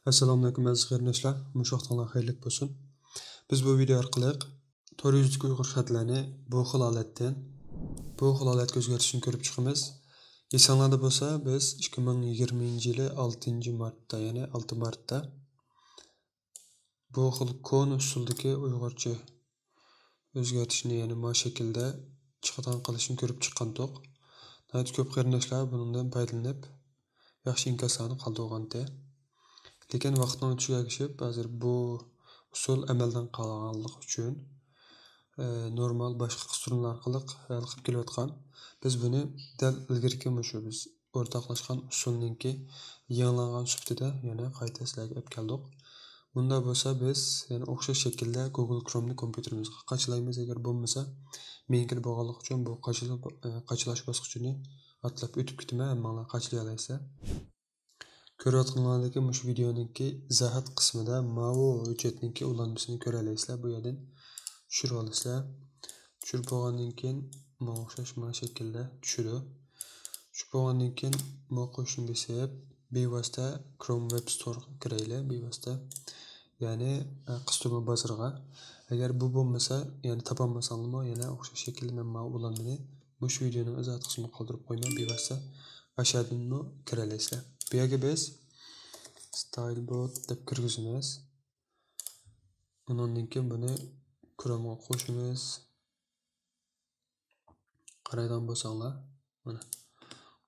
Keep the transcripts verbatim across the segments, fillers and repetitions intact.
ئەسسالامۇئەلەيكۇم ئەزىز قېرىنداشلار، مۇشۇ ۋاقتىڭلار خەيرلىك بولسۇن. بىز بۇ ۋىدېئو ئارقىلىق تور يۈزىدىكى ئۇيغۇر خەتلەرنى بۇ خىل ھالەتتىن بۇ خىل ھالەتكە ئۆزگەرتىشنى كۆرۈپ چىقىمىز. ئېسىڭلاردا بولسا، بىز ئىككى مىڭ يىگىرمىنچى يىلى ئالتىنچى مارتتا، يەنى ئالتە مارتتا بۇ خىل كونا ئۇسۇلدىكى ئۇيغۇرچە ئۆزگەرتىشنى، يەنى ما شەكىلدە چىقىدىغان قىلىشنى كۆرۈپ چىققانتۇق. ناھايىتى كۆپ قېرىنداشلار بۇنىڭدىن پايدىلىنىپ، ياخشى ئىنكاسلارنى قالدۇرغانتى. لېكىن ۋاقىتنىڭ ئۆتۈشىگە ئەگىشىپ، ھازىر بۇ ئۇسۇل ئەمەلدىن قالغانلىقى ئۈچۈن، ئە، نورمال باشقا قىستۇرمىلار ئارقىلىق ھەل قىلىپ كېلىۋاتقان. بىز بۇنى دەل ئىلگىرىكى مۇشۇ بىز ئورتاقلاشقان ئۇسۇلنىڭكى يېڭىلانغان سۈپىتىدە يەنە قايتا سىلەرگە ئەپ كەلدۇق. بۇنداق بولسا، بىز يەنە ئوخشاش شەكىلدە گوگل كرومنى كومپيۇتېرىمىزغا قاچىلايمىز. ئەگەر بولمىسا، مېنىڭكىدە بولغانلىقى ئۈچۈن بۇ قاچىلا-، ئە، قاچىلاش باسقۇچىنى ئاتلاپ ئۆتۈپ كېتىمەن، ھەممىڭلار قاچىلىيالايسىلەر. كۆرۈۋاتقىنىڭلاردەك مۇشۇ ۋىدېئونىڭكى ئىزاھات قىسمىدا ماۋۇ ھۆججەتنىڭكى ئۇلانمىسىنى كۆرەلەيسىلەر. بۇ يەردىن چۈشۈرۈۋالىسىلەر. چۈشۈرۈپ بولغاندىن كېيىن ماڭا ئوخشاش مانا شەكىلدە چۈشىدۇ. چۈشۈپ بولغاندىن كېيىن مانا قوشۇن بېسىپ، بىۋاسىتە كروم ۋېب ستورغا كىرەيلى، بىۋاسىتە. يەنى، ئە، قىستۇرما بازىرىغا. ئەگەر بۇ بولمىسا، يەنى تاپالمىساڭلارمۇ، يەنە ئوخشاش شەكىلدە مەن ماۋۇ ئۇلانمىنى مۇشۇ ۋىدېئونىڭ ئىزاھات قىسمىغا قالدۇرۇپ قويىمەن، بىۋاسىتە ئاشۇ يەردىنمۇ كىرەلەيسىلەر. بۇ يەرگە بىز ستايل بوت دەپ كىرگۈزىمىز. ئۇنىڭدىن كېيىن بۇنى كرومغا قوشىمىز. قارايدىغان بولساڭلار، مانا،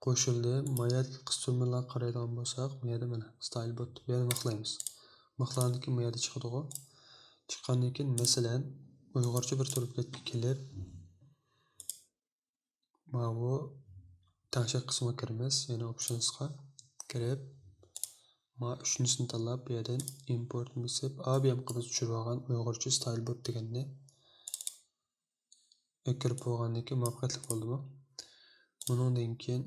قوشۇلدى. ما يەردىكى قىستۇرمىلارغا قارايدىغان بولساق، ما يەردە مانا، ستايل بوت. بۇ يەردە مىخلايمىز. مىخلىغاندىن كېيىن ما يەردە چىقىدىغۇ. چىققاندىن كېيىن، مەسىلەن، ئۇيغۇرچە بىر تور بېكەتكە كېلىپ، ماۋۇ تەڭشەك قىسمىغا كىرىمىز، يەنى ئوپشنسقا كىرىپ، ما ئۈچىنچىسىنى تاللاپ، بۇ يەردىن ئىمپورتنى بېسىپ، ئابىيامقا بىز چۈشۈرۈۋالغان ئۇيغۇرچە ستايل بوت دېگەننى كىرىپ بولغاندىن كېيىن مۇۋەپپەقىيەتلىك بولدىمۇ؟ بۇنىڭدىن كېيىن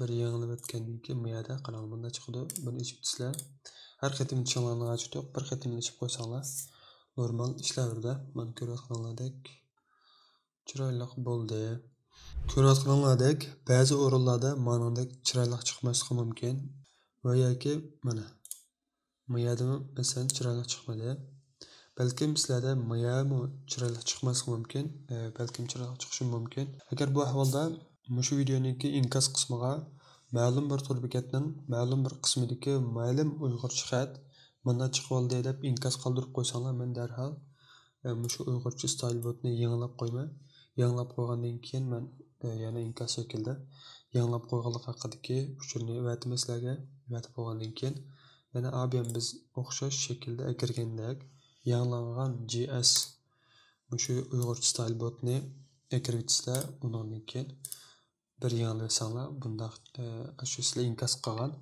بىر يېڭىلىۋەتكەندىن كېيىن، بۇ يەردە قاراڭ، مۇنداق چىقىدۇ. بۇنى ئېچىپ تۇتسىلا. ھەر قېتىم ئېچىشىڭلارنىڭ ھاجىتى يوق. بىر قېتىم ئېچىپ قويساڭلار، نورمال ئىشلەۋېرىدۇ. مانا كۆرۈۋاتقىنىڭلاردەك چىرايلىق بولدى. كۆرۈۋاتقىنىڭلاردەك بەزى ئورۇنلاردا مانىڭدەك چىرايلىق چىقماسلىقى مۇمكىن. ۋە ياكى مانا، ما يەردىمۇ مەسىلەن چىرايلىق چىقمىدى. بەلكىم سىلەردە ما يەرمۇ چىرايلىق چىقماسلىقى مۇمكىن، ئە، بەلكىم چىرايلىق چىقىشى مۇمكىن. ئەگەر بۇ ئەھۋالدا مۇشۇ ۋىدېئونىڭكى ئىنكاس قىسمىغا مەلۇم بىر تور بېكەتنىڭ مەلۇم بىر قىسمىدىكى مەلۇم ئۇيغۇرچە خەت مانا چىقىۋالدى دەپ ئىنكاس قالدۇرۇپ قويساڭلار، مەن دەرھال، ئە، مۇشۇ ئۇيغۇرچە ستايل بوتنى يېڭىلاپ قويىمەن. يېڭىلاپ قويغاندىن كېيىن مەن، ئە، يەنە ئىنكاس شەكلىدە يېڭىلاپ قويغانلىق ھەققىدىكى ئۇچۇرنى ئەۋەتىمەن سىلەرگە. ئەۋەتىپ بولغاندىن كېيىن يەنە ئابىيام بىز ئوخشاش شەكىلدە ئەكىرگەندەك يېڭىلانغان جي ئېس مۇشۇ ئۇيغۇرچە ستايل بوتنى ئەكىرىۋېتىسىلەر. ئۇنىڭدىن كېيىن بىر يېڭىلىۋەتسەڭلار، بۇنداق، ئە، ئاشۇ سىلەر ئىنكاس قىلغان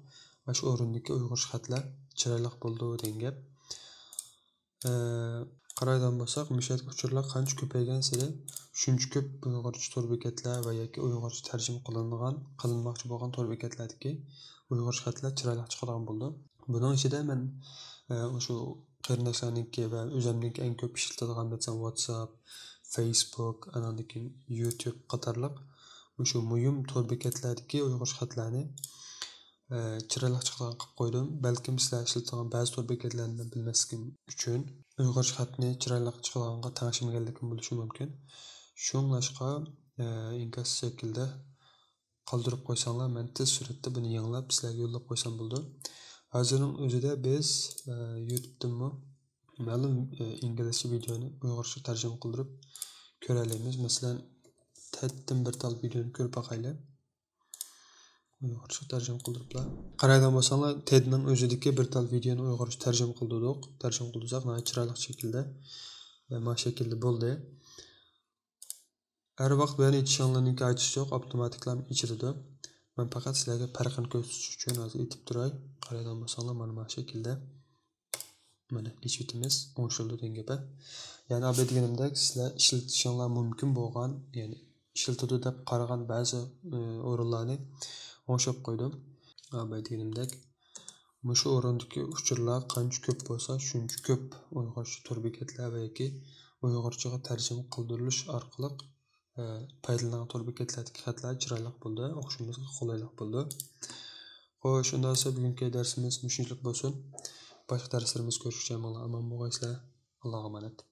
ئاشۇ ئورۇندىكى ئۇيغۇرچە خەتلەر چىرايلىق بولىدۇ دېگەن گەپ. ئە، قارايدىغان بولساق، مۇشۇ يەردىكى ئۇچۇرلار قانچە كۆپەيگەنسېرى، شۇنچە كۆپ ئۇيغۇرچە تور بېكەتلەر ۋە ياكى ئۇيغۇرچە تەرجىمە قىلىنغان، قىلىنماقچى بولغان تور بېكەتلەردىكى ئۇيغۇرچە خەتلەر چىرايلىق چىقىدىغان بولىدۇ. بۇنىڭ ئىچىدە مەن، ئە، ئۇشۇ قېرىنداشلارنىڭكى ۋە ئۆزۈمنىڭكى ئەڭ كۆپ ئىشلىتىدىغان، مەسىلەن، ۋاتساپ، فېيسبۇك، ئاناندىن كېيىن يۇتۇب قاتارلىق مۇشۇ مۇھىم تور بېكەتلەردىكى ئۇيغۇرچە خەتلەرنى، ئە، چىرايلىق چىقىدىغان قىلىپ قويدۇم. بەلكىم سىلەر ئىشلىتىدىغان بەزى تور بېكەتلەرنى بىلمەسلىكىم ئۈچۈن ئۇيغۇرچە خەتنى چىرايلىق چىقىدىغانغا تەڭشىمىگەنلىكىم بولۇشى مۇمكىن. شۇڭلاشقا، ئە، ئىنكاس شەكلىدە قالدۇرۇپ قويساڭلار، مەن تېز سۈرئەتتە بۇنى يېڭىلاپ سىلەرگە يوللاپ قويسام بولىدۇ. ھازىرنىڭ ئۆزىدە بىز، ئە، يۇتۇبتىنمۇ مەلۇم، ئە، ئىنگلىزچە ۋىدېئونى ئۇيغۇرچە تەرجىمە قىلدۇرۇپ كۆرەلەيمىز. مەسىلەن، تېدتىن بىر تال ۋىدېئونى كۆرۈپ باقايلى. ئۇيغۇرچە تەرجىمە قىلدۇرۇپلا. قارايدىغان بولساڭلار، تېدنىڭ ئۆزىدىكى بىر تال ۋىدېئونى ئۇيغۇرچە تەرجىمە قىلدۇردۇق. تەرجىمە قىلدۇرساق، ناھايىتى چىرايلىق شەكىلدە، ئە، ما شەكىلدە بولدى. ھەر ۋاقىت بۇ يەرنى ئېچىشىڭلارنىڭكى ھاجىتى يوق، ئاپتوماتىكلا ئېچىلىدۇ. مەن پەقەت سىلەرگە پەرقىنى كۆرسىتىش ئۈچۈن ھازىر ئېتىپ تۇراي. قارايدىغان بولساڭلار، مانا ما شەكىلدە. مانا ئېچىۋېتىمىز، ئوڭشىلىدۇ دېگەن گەپ. يەنى ئابايا دېگىنىمدەك، سىلەر ئىشلىتىشىڭلار مۇمكىن بولغان، يەنى ئىشلىتىدۇ دەپ قارىغان بەزى، ئى، ئورۇنلارنى ئوڭشاپ قويدۇم. ئابايا دېگىنىمدەك، مۇشۇ ئورۇندىكى ئۇچۇرلار قانچە كۆپ بولسا، شۇنچە كۆپ ئۇيغۇرچە تور بېكەتلەر ۋە ياكى ئۇيغۇرچىغا تەرجىمە قىلدۇرۇلۇش ئارقىلىق، ئە، پايدىلىنىدىغان تور بېكەتلەردىكى خەتلەر چىرايلىق بولىدۇ، ئوخشىمىسىغا قولايلىق بولىدۇ. خوش، ئۇنداق بولسا بۈگۈنكى دەرسىمىز مۇشۇنچىلىك بولسۇن. باشقا دەرسلىرىمىزدە كۆرۈشكىچە ھەممىڭلار ئامان بولغايسىلەر. ئاللاغا ئامانەت.